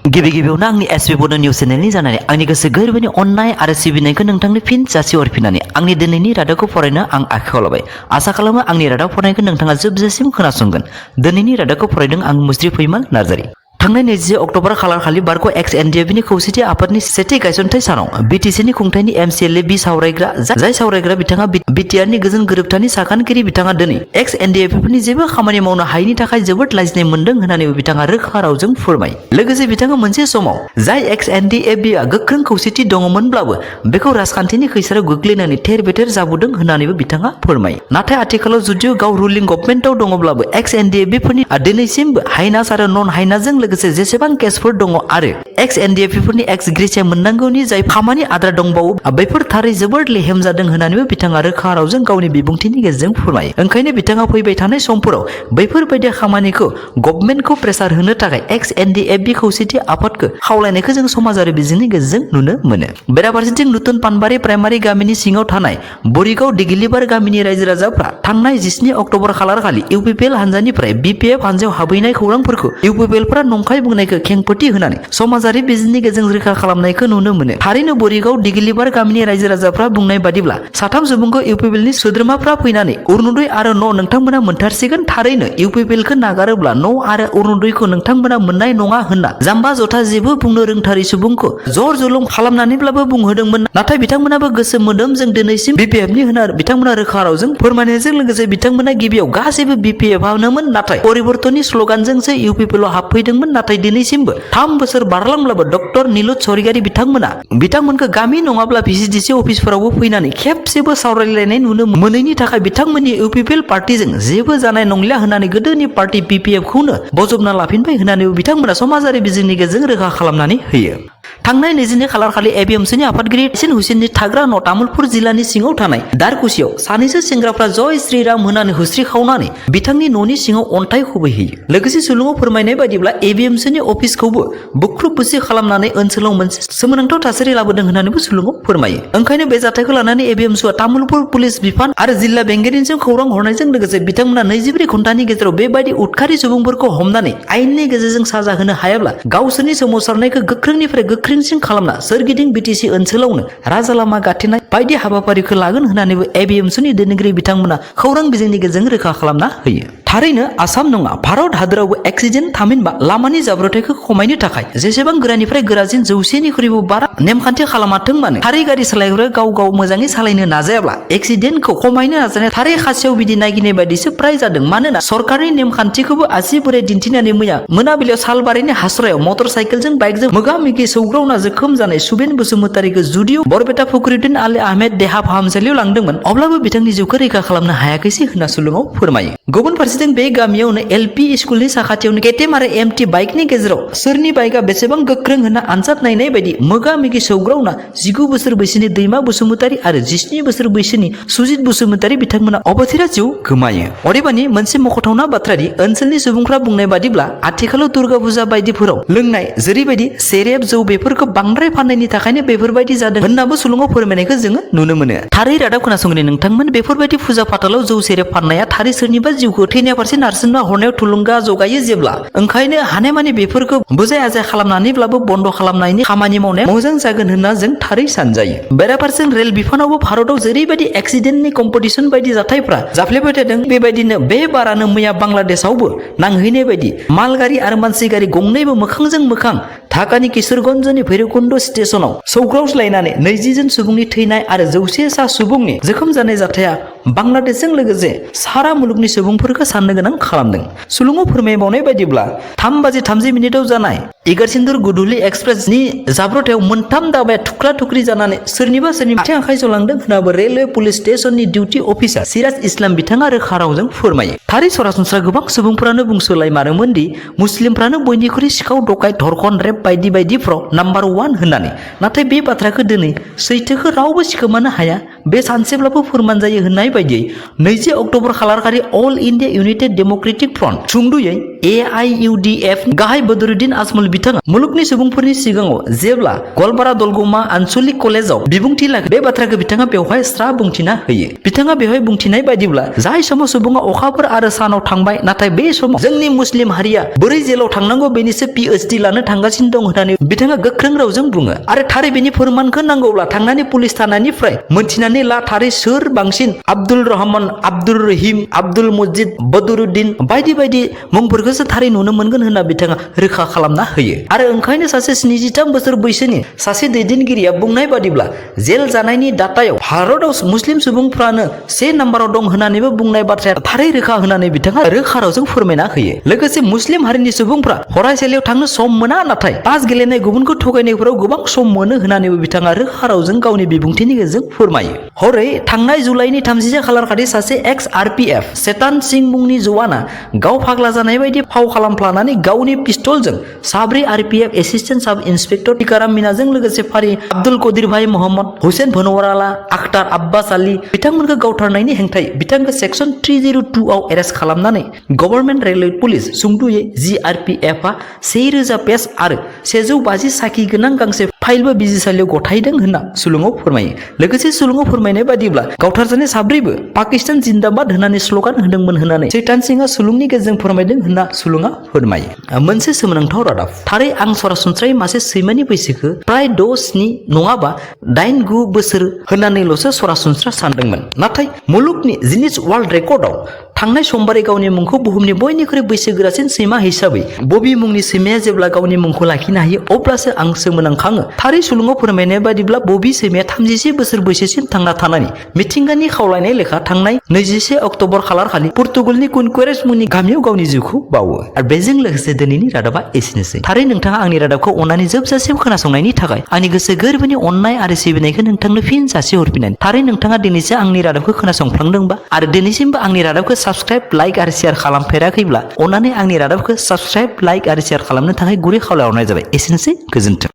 गिबि गिबियावनो आंनि एसबी बड' निउस चेनेलनि जानानै आंनि गोसो गोरबोनि अननाय आरो सिबिनायखौ नोंथांनो फिन जासिहरफिननानै आंनि दिनैनि रादाबखौ फरायनो आं आखायाव लाबाय। आसा खालामो आंनि रादाब फरायनायखौ नोंथाङा जोबजासिम खोनासंगोन। दिनैनि रादाबखौ फरायदों आं मुस्रि फैमाल नार्जारि। थांनाय 20 अक्ट'बर खालार खालि बारग' एक्स एनडिएफबि नि खौसेथि आफादनि सेथि गायसनथाइ सानाव बिटिसिनि खुंथायनि एमसिएलए बि सावरायग्रा जाय सावरायग्रा बिथाङा बिटिआरनि गोजोन गोरोबथानि सागानगिरि बिथाङा दिनै एक्स एनडिएफबि जेबो खामानि मावनो हायैनि थाखाय जोबोद लाजिनाय मोनदों होननानै बिथाङा रोखा रावजों फोरमायो। लोगोसे बिथाङा मोनसे समाव जाय एक्स एनडिएफबिआ गोख्रों खौसेथि दङमोनब्लाबो बेखौ राजखान्थिनि खैसाराव गोग्लैनानै थेर बेथेर जाबोदों होननानैबो बिथाङा फोरमायो। नाथाय आथिखालाव जुदिও गाव रुलिं गभर्नमेन्टआव दङब्लाबो एक्स एनडिएफबिफोरनि दिनैसिमबो हाइनास आरो नन हाइनासजों लोगोसे जेसेबां केसफोर दङ आरो एक्स एनडिएफबिफोरनि एक्स ग्रेसिया मोननांगौनि जाय खामानि आद्रा दंबावो बैफोर थारै जोबोद लेहेम जादों होननानैबो बिथाङा रोखा रावजों गावनि बिबुंथिनि गेजेरजों फोरमायो। ओंखायनो बिथाङा फैबाय थानाय समफोराव बैफोरबायदि खामानिखौ गभर्नमेन्टखौ प्रेसार होनो थाखाय एक्स एनडिएफबि खौसेथि आफादखौ खावलायनायखौ जों समाजारि बिजोंनि गेजेरजों नुनो मोनो। बेराफारसेथिं नूतन पानबारि प्राइमारि गामिनि सिङाव थानाय बरिगाव दिगिलिबार गामिनि रायजो राजाफ्रा थांनाय 17 अक्ट'बर खालार खालि इउपिपिएल हानजानिफ्राय बिपिएफ हानजायाव हाबहैनाय खौरांफोरखौ इउपिपिएलफोरा नंखाय बुंनायखौ खेंफोरथि होनानै समाजारि बिजोंनि गेजेरजों रैखा खालामनायखौ नुनो मोनो। थारैनो बरिगाव दिगिलिबार गामिनि रायजो राजाफ्रा बुंनाय बादिब्ला साथाम सुबुंखौ इउपिपिएलनि सोद्रोमाफ्रा फैनानै अरुणोदय आरो न' नोंथांमोना मोनथारसिगोन। थारैनो इउपिपिएलखौ नागारोब्ला न' आरो अरुणोदयखौ नोंथांमोना मोननाय नङा होनना जाम्बा जथा जेबो बुंनो रोंथारै सुबुंखौ जर जुलुम खालामनानैब्लाबो बुंहोदोंमोन। नाथाय बिथांमोनाबो गोसो मोदोम जों दिनैसिम बिपिएफनि होना बिथांमोना रोखा रावजों फोरमायनायजों लोगोसे बिथांमोना गिबियाव गासैबो बिपिएफआनोमोन नाथाय परिबर्तननि स्लगानजोंसो इउपिपिएलआव हाबफैदोंमोन। नाथाय दिनैसिमबो 3 बोसोर बारलांब्लाबो डक्टर नीलुत स्वरगियारि बिथांमोनखौ गामि नङाब्ला भिसिडिसि अफिसफोरावबो फैनानै खेबसेबो सावरायलायनाय नुनो मोनैनि थाखाय बिथांमोननि इउपिपिएल पार्टिजों जेबो जानाय नंलिया होननानै गोदोनि पार्टी पिपिएफखौनो बजबना लाफिनबाय होननानै बिथांमोना समाजारि बिजोंनि गेजेरजों रोखा खालामनानै होयो। थांनाय 22 खालार खालि एबिएमसिनि आफादगिरि सिन हुसेननि थाग्रा न' तामुलपुर जिल्लानि सिङाव थानाय दारकुसियाव सानैसो सेंग्राफ्रा जय श्रीराम होननानै होस्रिखावनानै बिथांनि न'नि सिङाव अन्थाइ खुबैहैयो। लोगोसे सुलुङाव फोरमायनाय बायदिब्ला एबिएमसिनि अफिसखौबो बुख्रुब बुसि खालामनानै ओनसोलाव मोनसे सोमोनांथाव थासारि लाबोदों होननानैबो सुलुङाव फोरमायो। ओंखायनो बे जाथायखौ लानानै एबिएमसिआ तामुलपुर पुलिस बिफान आरो जिल्ला बेंगिरिनिसिम खौरां हरनायजों लोगोसे बिथांमोना 24 घन्टानि गेजेराव बेबायदि उदखारि सुबुंफोरखौ हमनानै आयेननि गेजेरजों साजा होनो हायाब्ला गावसोरनि सोमावसारनायखौ गोख्रोंनिफ्राय गोख्रोंसिन खालामना सोरगिदिं बिटिसि ओनसोलावनो राजा लामा गाथेनाय बायदि हाबाफारिखौ लागोन होननानैबो एबिएमसिनि दैदेनगिरि बिथांमोना खौरां बिजोंनि गेजेरजों रोखा खालामना होयो। थारैनो आसाम नङा भारत हादरावबो एक्सिडेन्ट थामहिनबा लामानि जाब्रबथायखौ खमायनो थाखाय जेसेबां गोरानिफ्राय गोरासिन 100निख्रुइबो बारा नेमखान्थि खालामाथों मानो थारै गारि सालायग्रा गाव मोजाङै सालायनो नाजायाब्ला एक्सिडेन्टखौ खमायनो नाजानाया थारै खासेयाव बिदि नागिरनाय बायदिसो प्राय जादों। मानोना सरकारनि नेमखान्थिखौबो आसि बोराय दिन्थिनानै मैया मोनाबिलियाव सालबारिनि हास्रायाव मटर साइकेलजों बाइकजों मोगा मोगि सौग्रावना जोखोम जानाय सुबेन बसुमतारीखौ जुदिও बरपेटा फखरुद्दिन आली आहमेद देहा फाहामसालियाव लांदोंमोन अब्लाबो बिथांनि जिउखौ रैखा खालामनो हायाखैसै होनना सुलुङाव फोरमायो। गुबुन फारसेथिं बे गामियावनो एलपि स्कुलनि साखाथियावनो केटिएम आरो एमटि बाइकनि गेजेराव सोरनि बाइकआ बेसेबां गोख्रों होनना आनजाद नायनाय बायदि मोगा मोगि सौग्रावना 19 बोसोर बैसोनि दैमा बसुमतारी आरो 17 बोसोर बैसोनि सुजित बसुमतारी बिथांमोना अबथिरा जिउ गोमायो। अदेबानि मोनसे मख'थावना बाथ्रादि ओनसोलनि सुबुंफ्रा बुंनाय बादिब्ला आथिखालाव दुर्गा फुजा बायदिफोराव लोंनाय जेरैबायदि सेरेब जौ बेफोरखौ बांद्राय फाननायनि थाखायनो बेफोरबायदि जादों होननाबो सुलुङाव फोरमायनायखौ जोङो नुनो मोनो। थारै रादाब खोनासंगिरि नोंथांमोन बेफोरबायदि फुजा फाथालाव जौ सेरेब फाननाया थारै सोरनिबा जिउखौ थैनाय फारसे नारसिनना हरनायाव थुलुंगा जगायो जेब्ला ओंखायनो हानायमानि बेफोरखौ बुजाय आजाय खालामनानैब्लाबो बन्द खालामनायनि खामानि मावनाया मोजां जागोन होनना जों थारै सानजायो। बेराफारसेथिं रेल बिफानावबो भारताव जेरैबायदि एक्सिडेन्टनि कम्पिटिसन बायदि जाथायफ्रा जाफ्लेबाय थादों बेबायदिनो बे बारानो मैया बांलादेशआवबो नांहैनाय बायदि मालगारि आरो मानसि गारि गंनैबो मोखांजों मोखां ढाकानि किशोरगन्जनि भैरबकुन्द स्टेशनाव सौग्रावज्लायनानै 20 जन सुबुंनि थैनाय आरो 100 सा सुबुंनि जोखोम जानाय जाथाया बांलादेशजों लोगोसे सारा मुलुगनि सुबुंफोरखौ साननो गोनां खालामदों। सुलुङाव फोरमायबावनाय बायदिब्ला 3:30 जानाय इगारसिन्दुर गुदुलि एक्सप्रेसनि जाब्रथायाव मोनथाम दाबाया थुख्रा थुख्रि जानानै सोरनिबा आथिं आखाइ जलांदों होनाबो रेलवे पुलिस स्टेशननि डिउटी अफिसार सिराज इस्लाम बिथाङा रोखा रावजों फोरमायो। थारै सरासनस्रा गोबां सुबुंफोरानो बुंसोलायमारोमोन दि मुस्लिमफ्रानो बयनिख्रुइ सिखाव डकायत धर्षण रेप बायदिफ्राव नाम्बार 1 होननानै। नाथाय बे बाथ्राखौ दिनै सैथोखौ रावबो सिखोमानो हाया बे सानसेब्लाबो फोरमान जायो होननाय बायदियै 20 अक्ट'बर खालारखालि all India united democratic front सुंद'यै AIUDF गाहाय बदरुद्दिन आजमल बिथाङा मुलुगनि सुबुंफोरनि सिगाङाव जेब्ला गवालपारा दलगमा आनसलिक कलेजाव बिबुंथि लागोन बे बाथ्राखौ बिथाङा बेवहाय स्रा बुंथिना होयो। बिथाङा बेवहाय बुंथिनाय बायदिब्ला जाय समाव सुबुङा अखाफोर आरो सानाव थांबाय नाथाय बे समाव जोंनि मुस्लिम हारिया बोरै जेलाव थांनांगौ बेनिसो PhD लानो थांगासिनो दं होननानै बिथाङा गोख्रों रावजों बुङो आरो थारै बेनि फोरमानखौ नांगौब्ला थांनानै पुलिस थानानिफ्राय मोनथिनानै ला थारै सोर बांसिन आब्दुल रहमान, आब्दुल रहिम, आब्दुल मजिद, बदरुद्दिन बायदि बायदि मुंफोरखौसो थारै नुनो मोनगोन होनना बिथाङा रोखा खालामना होयो आरो ओंखायनो सासे 73 बोसोर बैसोनि सासे दैदेनगिरिया बुंनाय बादिब्ला जेल जानायनि डाटायाव भारताव मुस्लिम सुबुंफ्रानो 1 नाम्बाराव दं होननानैबो बुंनाय बाथ्राया थारै रोखा होननानै बिथाङा रोखा रावजों फोरमायना होयो। लोगोसे मुस्लिम हारिनि सुबुंफ्रा फरायसालियाव थांनो सम मोना नाथाय तास गेलेनाय गुबुनखौ थगायनायफोराव गोबां सम मोनो होननानैबो बिथाङा रोखा रावजों गावनि बिबुंथिनि गेजेरजों फोरमायो। हरै थांनाय जुलाइनि 30 खालारखालि सासे ex-RPF सेतान सिं मुंनि जवाना गाव फाग्ला जानाय बायदि फाव खालामफ्लानानै गावनि पिस्तलजों 4 RPF एसिस्टेन्ट सब इन्सपेक्टर टिकाराम मीनाजों लोगोसे फारि आब्दुल कदिर भाई मोहम्मद, हुसैन भनवाराला, आख्तार अब्बास आली बिथांमोनखौ गावथारनायनि हेंथायै बिथांखौ सेक्सन 302 आव एरेस्ट खालामनानै गभर्नमेन्ट रेलवे पुलिस सुंद'यै GRPF आ 1000 पेज आरो 150 साखि गोनां गांसे फाइलबो बिजिरसालियाव गथायदों होनना सुलुङाव फोरमायो। लोगोसे सुलुङाव फोरमायनाय बादिब्ला गावथारजानाय साब्रैबो पाकिस्तान जिन्दाबाद होननानै स्लगान होदोंमोन होननानै सैतान सिंहआ सुलुंनि गेजेरजों फोरमायदों होनना सुलुङा फोरमायो। मोनसे सोमोनांथाव रादाब थारै आं सरासनस्रायै मासे सैमानि बैसोखौ प्राय 6-7 नङाबा 8-9 बोसोर होननानैल'सो सरासनस्रा सानदोंमोन नाथाय मुलुगनि जिनिस वर्ल्ड रेकर्डआव थांनाय समबारै गावनि मुंखौ बुहुमनि बयनिख्रुइ बैसोगोरासिन सैमा हिसाबै बबि मुंनि सैमाया जेब्ला गावनि मुंखौ लाखिनो हायो अब्लासो आं सोमोनांखाङो। थारै सुलुङाव फोरमायनाय बादिब्ला बबि सैमाया 31 बोसोर बैसोसिम थांना थानानै मिथिंगानि खावलायनाय लेखा थांनाय 21 अक्ट'बर खालारखालि पर्तुगालनि कुनकुरेस मुंनि गामियाव गावनि जिउखौ बावो। आरो बेजों लोगोसे दिनैनि रादाबा एसेनोसै। थारै नोंथाङा आंनि रादाबखौ अननानै जोबजासिम खोनासंनायनि थाखाय आंनि गोसो गोरबोनि अननाय आरो सिबिनायखौ नोंथांनो फिन जासिहरफिननाय। थारै नोंथाङा दिनैसो आंनि रादाबखौ खोनासंफ्लांदोंबा आरो दिनैसिमबो आंनि रादाबखौ साबस्क्राइब, लाइक आरो शेयार खालामफेराखैब्ला अननानै आंनि रादाबखौ साबस्क्राइब, लाइक आरो शेयार खालामनो थाखाय गुरै खावलायहरनाय जाबाय। एसेनोसै, गोजोन्थों।